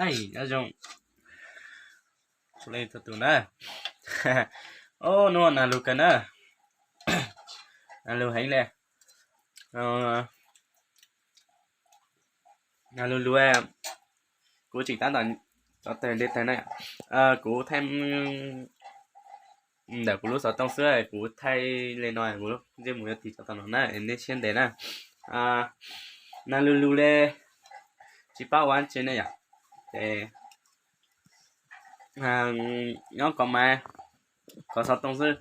Nyob zoo txhua leej txhua tus na. Ob, hnub no nas lug kawg na. Nas lug heev le. Nas lug lug, kuv tseem tab tom cov tawg nte tawg na. Kuv thaij ntawm kuv lub xov tooj xwb, kuv thaij li no kuv ntsej muag yuav tig tso tau no na, nej siab ntev na. Nas lug lug le, tsis paub ua tsi ne yom. Ces nyob kov mas, kov xov tooj xwb.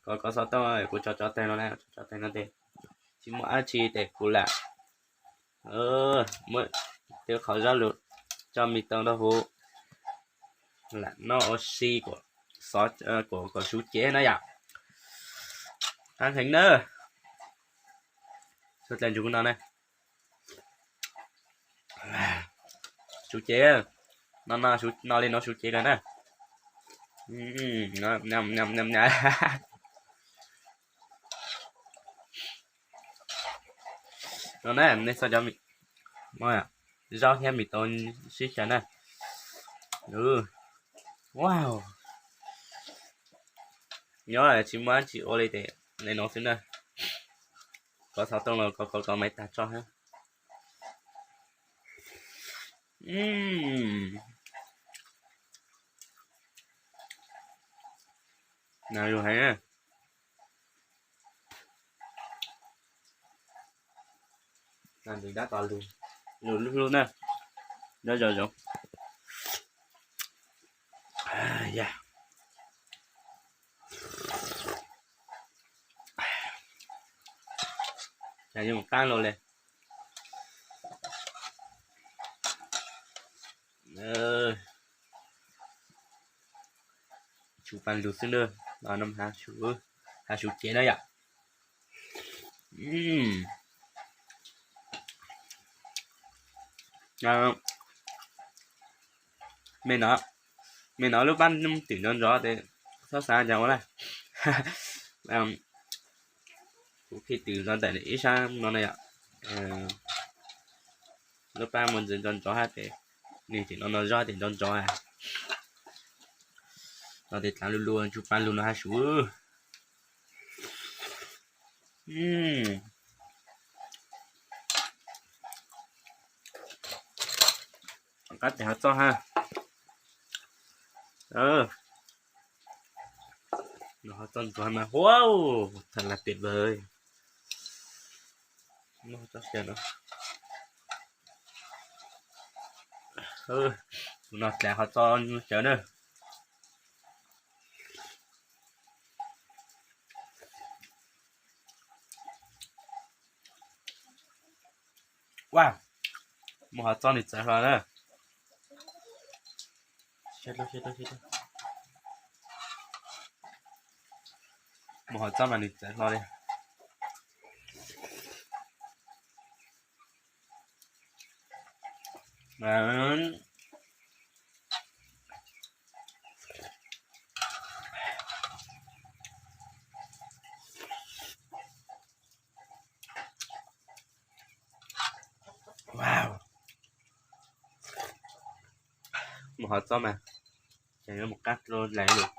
Kov, kov xov tooj, kuv tso cov tawg no na, tso cov tawg no tes tsis muaj dab tsi tes kuv lam muab tej qhov zaj lus coj me tau rau huv, lam noj ua si kom suv cev na yom. Qab heev na. Suav dlawg ntsug no na. Suv cev, no no, no li no suv cev lawm na. No na, nej xauj cov zaub thiab me tau sib xyaw na. Wow, nyob tsis muaj dab tsi ua li tes li no xwb na. Kov xov tooj los kov kov kov maiv tag tso thiab. Nas lug heev. Nas ntws dab tos lug, lug lug lug na. Nyob zoo zoo. Cas yuav mus qab los li. Tsuj paj lug xwb na, los no hav suv cev na yom. Me no, me no lub paj twm ntsov ntsov tes txhob xav cas ua na. Kuv khi twm los ntawm ib sab no na yom. Lub paj muaj ntsis ntsov ntsov hab tes nws tseem no no zog tes ntsov ntsov. Los tes dlav lug lug tsuj paj lug no hav suv. Qab tes hov txoj hab. Hov txoj ntxuav mas huau, thật là tuyệt vời. Kuv no dlav hov txoj xyaw na. Ua, muaj hov txoj nws txawv hlo na. Muaj hov txoj mas nws txawv hlo li. Mus hov txob mas, ces yuav mus qab dlais lawm.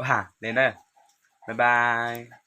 Ua li na, bye bye.